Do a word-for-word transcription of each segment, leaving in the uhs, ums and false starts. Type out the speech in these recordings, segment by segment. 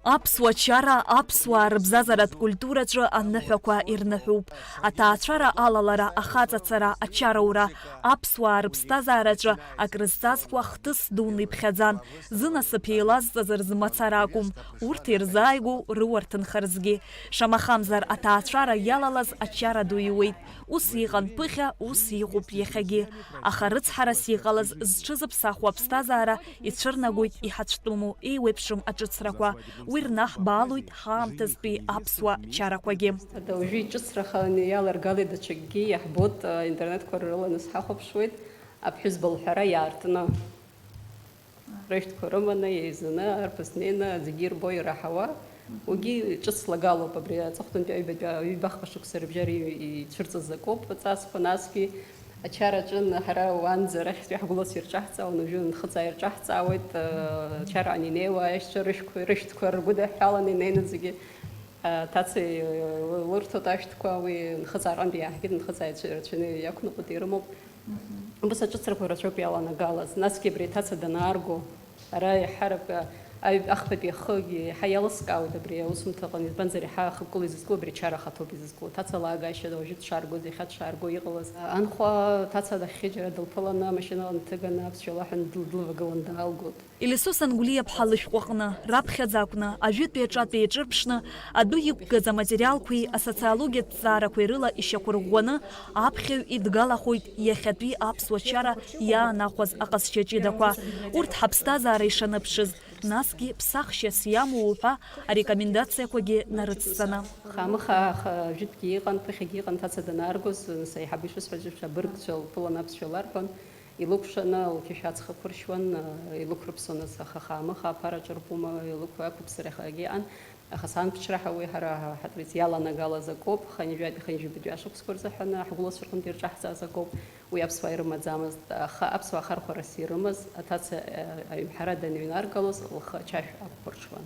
Аԥсуа чара аԥсуаа рыбзазаратә культураҿы аныҳәақәа ирныҳәоуп. Аҭаацәара алалара, ахаҵацара, ачароура аԥсуаа рыԥсҭазаараҿы акрызҵазкуа хҭыс дуны иԥхьаӡан. Зынасыԥ еилазҵаз рзы мацара акәым, урҭ ирзааигәоу рыуа рҭынхарзгьы. Шамахамзар, аҭаацәара иалалаз ачара ду иуеит. Ус иҟан ԥыхьа, ус иҟоуп иахьагьы. Аха рыцҳарас иҟалаз зҽызыԥсахуа аԥсҭазаара ицәырнагоит иҳацәтәыму еиуеиԥшым аҿыцрақәа. Уи рнаҳбаалоит ҳаамҭазтәи аԥсуа чарақәагьы. Уажәы иҿыцраханы иаларгалеит даҽакгьы, иаҳбоит, интернетқәа рыла нас ҳахәаԥшуеит, аԥҳәызба лҳәара иаартны. Рышәҭқәа рыманы, еизаны, арԥыс днеины, зегьы ирбо, ираҳауа. Уигьы ҿыц лагалоуп, абри аҵыхәтәантәи аҩбатәи, ҩбахԥа шықәса рыбжьара и-, ицәырҵыз акоуп аҵасқәа, насгьы ачара аҿын, ҳара уанӡа арахьтәи ҳгәылацәа ирҿаҳҵаауан, уажәы нхыҵаа ирҿаҳҵаауеит, э, ачараан инеиуа аишьцәа рышәқәа, рышәҭқәа ргәыдаҳәҳәаланы инеины зегьы, э, ҭацеи, э, лырҭоит ашәҭқәа, уи нхыҵааҟынтәи иааҳгеит, нхыҵаа ицәа-, рацәаны иақәныҟәеит, ирымоуп. Мгм. Убас аҿыцрақәа рацәоуп иаланагалаз. Насгьы абри аҭаца данаарго, ара еиҳарак, аҩ-, ахԥатәи ахыгьы еиҳа иалыскаауеит абри аусумҭаҟны, избанзар, еиҳа ахықәкыла изызку абри ачара ахаҭоуп изызку. Аҭаца лаагашьа уажәы дшааргоз, иахьа дшаарго иҟалаз. Анхәа аҭаца нахьхьи џьара дылԥыланы, амашьынала дҭыганы, аԥсшәа лаҳәан дыл-, дылвагылан даалгоит. Елисо Сангәлиаԥҳа лышәҟәы аҟны, раԥхьаӡа акәны, ажәытәи аҿатәи еиҿырԥшны, адәы иқәгаз аматериалқәеи асоциологиатә ҭҵаарақәеи рыла ишьақәырӷәӷәаны, аԥхьаҩ идгалахоит иахьатәи аԥсуа чара иаанахәаз аҟазшьа ҷыдақәа. Урҭ ҳаԥсҭазаара ишаныԥшыз, насгьы ԥсахшьас иамоу уҳәа арекомендациақәагьы нарыцҵаны. Хаамыхаа аха жәытәгьы иҟан, ԥыхьагьы иҟан, ҭаца данааргоз, нас аиҳабы ишысҳәаз еиԥш, абыргцәа лԥылан аԥсшәа ларҳәон. Илыкәшаны лқьышә аҵх ақәыршьуан, илықәрыԥсон, аха хаамыхаа аԥара ҿырпума, илықә-, ақәыԥсара иахагьы иҟан. Аха сан ԥҽра ҳәа уи ҳара ҳатрит иаланагалаз акоуп, хынҩажәатәи хынҩажәи быжьба шықәсқәа рзы ҳәаны ҳгәылацәа рҟынтә ирҿаҳҵаз акоуп, уи аԥсуаа ирымаӡамызт, аха аԥсуаа ахархәарас ирымаз, аҭаца, э, аҩнҳара даныҩнаргалоз, лхы ачашә ақәхәырҽуан.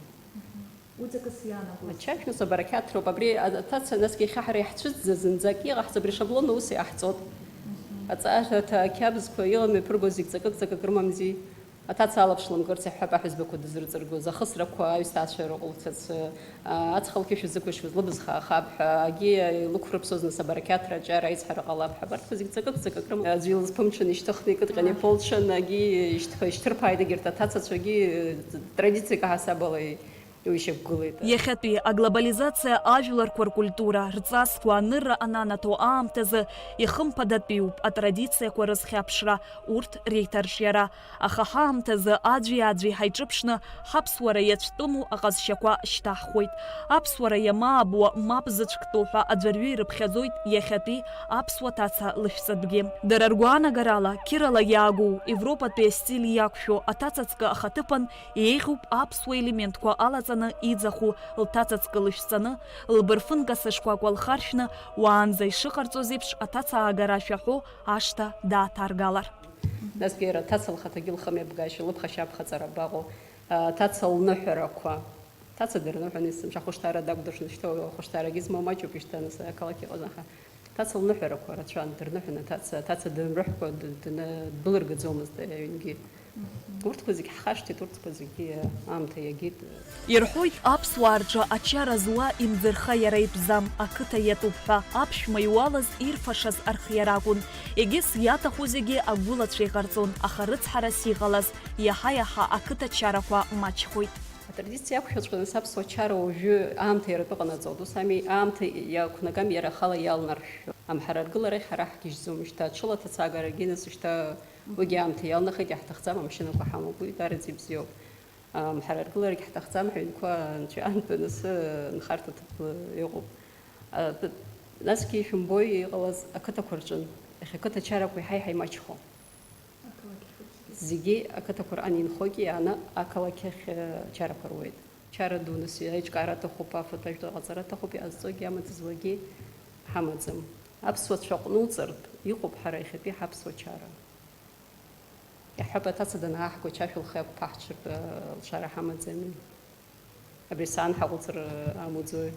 Уи ҵакыс иаанагоз. Ачашә, нас, абарақьаҭроуп. Абри аҭаца насгьы иахьа ҳара иаҳцәыӡӡа зынӡак иҟаҳҵо, абри ашаблон ус иҟаҳҵоит. Аҵаа, аҭа-, ақьабзқәа иҟами, иԥыргоз зегь ҵакык-ҵакык рымамзи. Аҭаца алаԥш лымкырц иаҳҳәап аҳәызбақәа дызрыҵыргоз, ахысрақәа аҩсҭаацәа рыҟәлцац, а, ацха лқьышә зықәышьуаз лыбз хаахап ҳәа, агьи илықәрыԥсоз нас абарақьаҭра аҿиара аизҳара ҟалап ҳәа, абарҭқәа зегь ҵакык-ҵакык рым-, аӡәы илызԥымҽын ишьҭыхны икыдҟьаны иԥылҽын, агьи ишьҭԥа-, ишьҭырԥааит, егьырҭ аҭацацәагьы, э, традициак аҳасабала Уи шьақәгылеит. Иахьатәи аглобализациа ажәларқәа ркультура, рҵасқәа анырра ананаҭо аамҭазы ихымԥадатәиуп атрадициақәа рызхьаԥшра, урҭ реиҭарҿиара. Аха ҳаамҭазы аӡәи-аӡәи ҳаиҿыԥшны, ҳаԥсуара иацәтәыму аҟазшьақәа шьҭаҳхуеит. Аԥсуара иамаабуа, мап зыцәктәу ҳәа аӡәырҩы ирыԥхьаӡоит иахьатәи аԥсуа ҭаца лышәҵатәгьы. Дара ргәаанагарала, қьырала иаагоу Европатәи астиль иақәшәо аҭацаҵкы ахаҭыԥан еиӷьуп аԥсуа елементқәа алаҵаны иӡаху лҭацаҵкы лышәҵаны, лбырфын касышқәакәа лхаршәны, уаанӡа ишыҟарҵоз еиԥш аҭаца аагара шәаҳәо ашҭа дааҭаргалар. Насгьы иара аҭаца лхаҭагьы лхымҩаԥгашьа, лыԥхашьа аԥхаҵара абаҟоу, аҭаца лныҳәарақәа. Ҭаца дырныҳәаны есымша ахәышҭаара дақәдыршәны шьҭоуп, ахәышҭаарагьы змоу маҷуп ишьҭа, нас, ақалақь иҟазаха. Ҭаца лныҳәарақәа рацәан, дырныҳәаны ҭаца, ҭаца дымрыҳәкәа д-, дны-, дбылыргаӡомызт аҩнгьы. Урҭқәа зегь ҳхашҭит, урҭқәа зегьы аамҭа иагеит. Ирҳәоит, аԥсуаа рҿы ачара зуа имӡырха иара итәӡам, ақыҭа иатәуп ҳәа. Аԥшәма иуалыз ирфашаз архиара акәын. Егьыс иаҭаху зегьы агәылацәа иҟарҵон, аха рыцҳарас иҟалаз, иаҳа-иаҳа ақыҭа чарақәа маҷхоит. Атрадициа иақәшәаҵәҟьаны аԥсуа чара уажәы аамҭа иара атәы ҟанаҵоит. Ус ами, аамҭа иақәнагам иара ахала иалнаршәшәо. Амҳараргыларахь ҳара ҳгьежьӡом. Шьҭа аҽыла аҭацаагарагьы, нас, шьҭа уигьы аамҭа иалнахит, иаҳҭахӡам, амашьынақәа ҳамоуп, уи даараӡа ибзиоуп. Амҳараргыларагь ҳҭахӡам, ҳаҩнқәа анцәа иаантәу, нас, нхарҭа ҭыԥла иҟоуп. А, т-, насгьы ишәымбои иҟалаз ақыҭақәа рҿын. Иахьа ақыҭа чарақәа еиҳа-еиҳа имаҷхо. Зегьы ақыҭақәа рҟны инхогьы ааны ақалақь ахь, э, чарақәа руеит. Чара дуны аиҿкаара аҭахуп, афатә ажәлар ҟаҵара аҭахуп, иҟазҵогьы амаӡазуагьы ҳамаӡам. Аԥсуа цәа аҟны уҵартә иҟоуп ҳара иахьатәи ҳаԥсуа чара. Иаҳҳәап, аҭаца данааҳго, ачашә лхы иақәԥаҳҽыртә, э, лшара ҳамаӡами? Абри сан ҳаҟәыҵра амуӡои?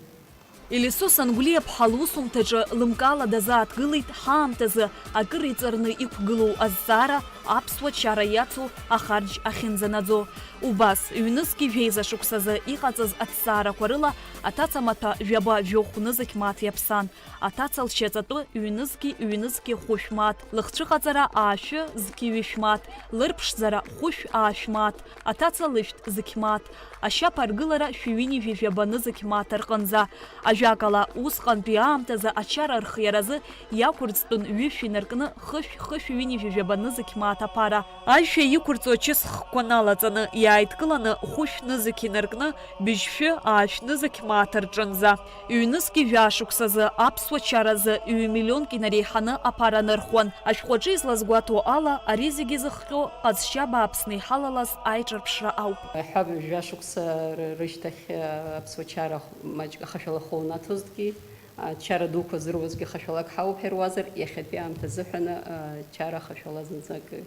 Елисо Сангәлиаԥҳа лусумҭаҿы лымкаала дазааҭгылеит ҳаамҭазы акыр иҵарны иқәгылоу азҵаара аԥсуа чара иацу ахарџь ахьынӡанаӡо. Убас, ҩнызқьи жәеиза шықәсазы иҟаҵаз аҭҵаарақәа рыла аҭаца маҭәа жәаба жәохә нызқь мааҭ иаԥсан. Аҭаца лшьаҵатәы ҩнызқьи ҩнызқьи хәышә мааҭ, лыхцәыҟаҵара аашәы зқьи ҩышә мааҭ, лырԥшӡара хәышә аашә мааҭ, аҭаца лышәҭ зқь мааҭ, ашьаԥа аргылара шәи ҩынҩажәи жәаба нызқь мааҭ рҟынӡа. Ажәакала, усҟантәи аамҭазы ачара рхиаразы иақәырҵтәын ҩышә инаркны хышә, хышә ҩынҩажәи жәаба нызқь мааҭ аԥара. Ажәшәа иқәырҵо ачыс хкқәа налаҵаны, иааидкыланы хәышә нызқь инаркны быжьшәы аашә нызқь мааҭ рҿынӡа. Ҩнызқьи жәаа шықәсазы аԥсуа чаразы ҩ-миллионк инареиҳаны аԥара нырхуан. Ашәҟәаҿы излазгәаҭоу ала, ари зегьы зыхҟьо ҟазшьа бааԥсны иҳалалаз аиҿырԥшра ауп. Ҳәа жәа шықәса ры-, рышьҭахь, э, аԥсуа чара хә-, маҷк ахашәала хәы унаҭозҭгьы, ачара дуқәа зыруазгьы хашәалак ҳауп ҳәа ируазар, иахьатәи аамҭа азыҳәаны, э, ачара ахашәала зынӡак, э,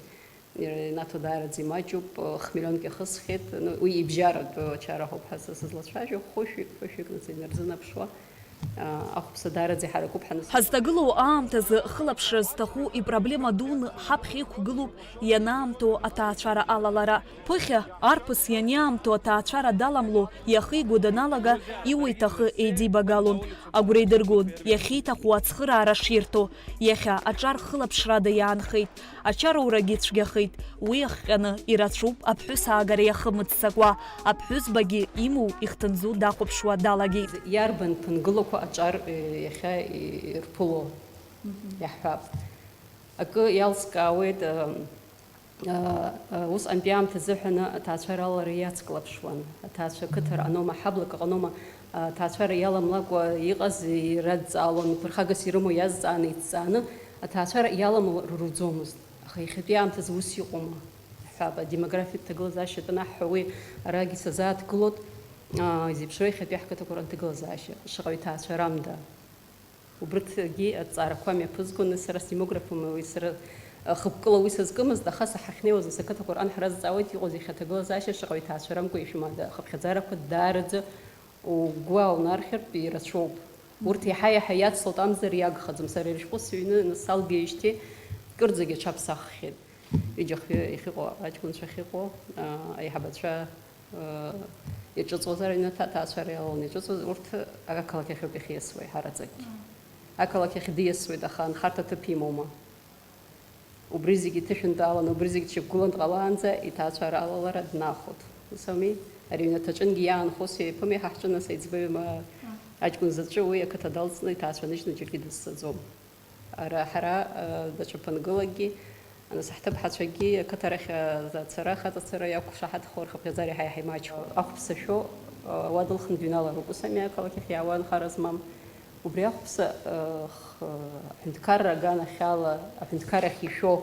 инаҭо даараӡа имаҷуп, э, хмиллионк иахысхьеит, ну, уи ибжьаратә ачара ҳауп ҳәа са сызлацәажәо, хәышәҩык, хәышәҩык нас инарзынаԥшуа, э, ахәԥса даараӡа иҳаракуп ҳаныс-. Ҳазҭагылоу аамҭазы хылаԥшра зҭаху ипроблема дуны ҳаԥхьа иқәгылоуп ианаамҭоу аҭаацәара алалара. Ԥыхьа арԥыс ианиаамҭоу аҭаацәара даламло иахиго даналага, иуа иҭахы еидибагалон, агәра идыргон, иахьиҭаху ацхыраара ширҭо. Иахьа аҿар хылаԥшрада иаанхеит, ачароурагьы цәгьахеит, уи иахҟьаны ирацәоуп аԥҳәыс аагара иахымыццакуа, аԥҳәызбагьы имоу ихҭынӡу дахәаԥшуа далагеит. Иарбан ԥынгылақәа аҿар, э, иахьа ирԥыло иаҳҳәап. Акы иалскаауеит, э, Усҟантәи аамҭа азыҳәаны аҭаацәара алара иацклаԥшуан. Аҭаацәа қыҭара аҟаноума, ҳаблак аҟаноума, аҭаацәара иаламлакәа иҟаз ирадҵаалон, ԥырхагас ирымоу иазҵааны, иҭҵааны, аҭаацәара иаламлар руӡомызт. Аха иахьатәи аамҭазы ус иҟоума? Ҳҳәап, адемографиатә ҭагылазаашьа атәы анаҳҳәа, уи арагьы сазааҭгылоит, аа, изеиԥшроу иахьатәи ҳқыҭақәа рҟны аҭагылазаашьа, шаҟаҩ ҭаацәарамда. Убырҭгьы аҭҵаарақәа мҩаԥызгоны, сара сдемографума, уи сара, а, хықәкыла уи сазкымызт, аха сахьахьнеиуаз ус ақыҭақәа рҟны ҳразҵаауеит, иҟоу зегьы аҭагылазаашьа шаҟаҩ ҭаацәарамкәа ишәымада, ахыԥхьаӡарақәа даараӡа угәы аунархьыртә ирацәоуп. Урҭ еиҳа-еиҳа иацлоит амзар иагхаӡом. Сара ирышәҟәы сыҩны салгеижьҭеи кырӡагьы аҽаԥсаххьеит. Ҩыџьа-хҩы иахьыҟоу аҷкәынцәа ахьыҟоу, а, аиҳабацәа, а, иҿыҵуазар аҩнаҭа аҭаацәара иалаланы иҿыҵуаз, урҭ ақалақь ахьоуп иахьиасуа еиҳараӡакгьы. Ақалақь ахь диасуеит, аха анхарҭа ҭыԥ имоума? Убри зегьы иҭышәынтәаланы, убри зегьы дшьақәгылан дҟалаанӡа иҭаацәара алалара днахәоит. Ус ауми? Ари аҩнаҭаҿынгьы иаанхо сеиԥым, иаҳа ҳҿы нас аиҵбаҩ ма аҷкәын заҵәы уи ақыҭа далҵны иҭаацәа ныжьны џьаргьы дызцаӡом. Ара ҳара, э, даҽа ԥынгылакгьы, нас ҳҭыԥҳацәагьы ақыҭарахь, э, ацара, хаҵацара иақәшаҳаҭхо, рхыԥхьаӡара иаҳа-иаҳа имаҷхо. Ахәԥса шәо, э, уа дылхны дыҩналар ауп, ус ами, ақалақь ахь иаауа анхаразы мам. Убри ахәԥса, э, х-, аҳәынҭқарра аганахьала, аҳәынҭқарра ахь ишәо.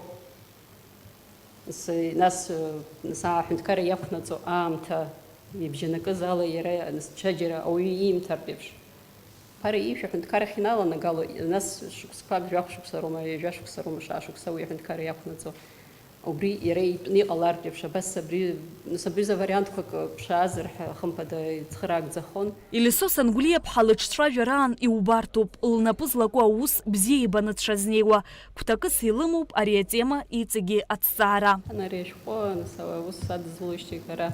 Нас, нас, э, нас аҳәынҭқарра иақәнаҵо аамҭа ибжьанакыз ала иара, нас, ҽаџьара ауаҩы иимҭартә еиԥш. Ԥара иишәа аҳәынҭқарра ахь иналанагало, нас шықәсқәак, жәахә шықәса роума, ҩажәа шықәса роума, шаа шықәса уи аҳәынҭқарра иақәнаҵо. Убри иара итәны иҟалартә еиԥш, абас абри, нас абри за вариантқәак ԥшаазар ҳәа, хымԥада, ицхыраагӡахон. Елисо Сангәлиаԥҳа лыҿцәажәараан иубартоуп, лнапы злаку аус бзиа ибаны дшазнеиуа. Гәҭакыс илымоуп ари атема иҵегьы аҭҵаара. Ари ашәҟәы, нас, аус садызлоижьҭеи ара,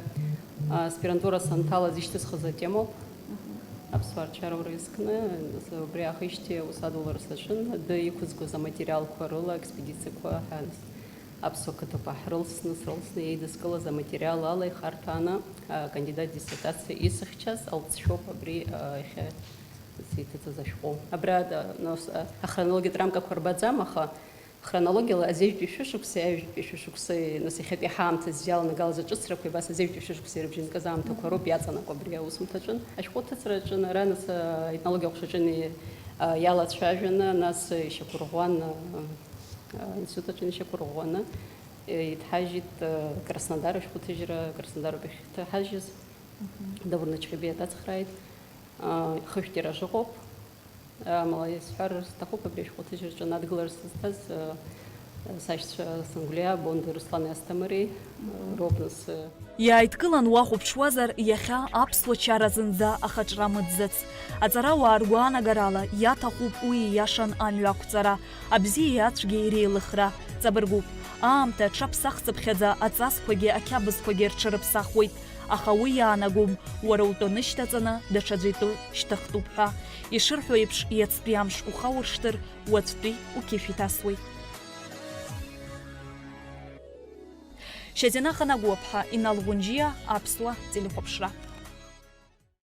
аспирантура санҭалаз ишьҭысхыз атемоуп. Аԥсуаа рчароура иазкны, нас, убри аахижьҭеи аус адулара саҿын, адәы иқәызгоз аматериалқәа рыла, аекспедициақәа ҳәа, нас, аԥсуа қыҭақәа ҳрылсны, срылсны еидыскылаз аматериал ала ихарҭәааны, акандидат диссертациа исыхьчаз алҵшәоуп абри, а, иахьа сиҭыҵыз ашәҟәы. Абра, а, нас, а, ахронологиатә рамкақәа рбаӡам, аха хронологиала азеижәтәи шәышықәсеи аҩажәтәи шәышықәсеи, нас, иахьатәи ҳаамҭазы иаланагалаз аҿыцрақәеи абас азеижәтәи шәышықәсеи рыбжьанкыз аамҭақәа роуп иаҵанакуа абри аусумҭаҿы. Ашәҟәы аҭыҵраҿы ара, нас, а, етнологиа аҟәшаҿы ини-, а, иалацәажәаны, нас ишьақәырӷәӷәан, а, а, институт аҿы ишьақәырӷәӷәаны, э, иҭҳажьит, э, Краснодар ашәҟәыҭыжьра, Краснодароуп иахьҭаҳажьыз. Мгм. Даур Начхьыбеиа дацхрааит. А, хышә тираж ыҟоуп. Амала исҳәар сҭахуп, абри ашәҟәыҭыжьраҿы адгылара сызҭаз, а, Сашьцәа Сангәлиа Бондар Руслани Асҭамыри роуп нас. Иааидкылан уахәаԥшуазар, иахьа аԥсуа чара зынӡа ахаҿра мыӡӡац. Аҵарауаа ргәаанагарала, иаҭахуп уи ииашан амҩа ақәҵара, абзиеи ацәгьеи реилыхра. Ҵабыргуп. Аамҭа аҽаԥсахцыԥхьаӡа аҵасқәагьы ақьабзқәагьы рҽырыԥсахуеит, аха уи иаанагом, уара утәаны шьҭаҵаны даҽаӡәы итәы шьҭахтәуп ҳәа. Ишырҳәо еиԥш, иацтәи амш ухауршҭыр, уаҵәтәи уқьышә иҭасуеит. Шьазина Ханагәаԥҳа, Инал Ӷәынџьиа, Аԥсуа телехәаԥшра.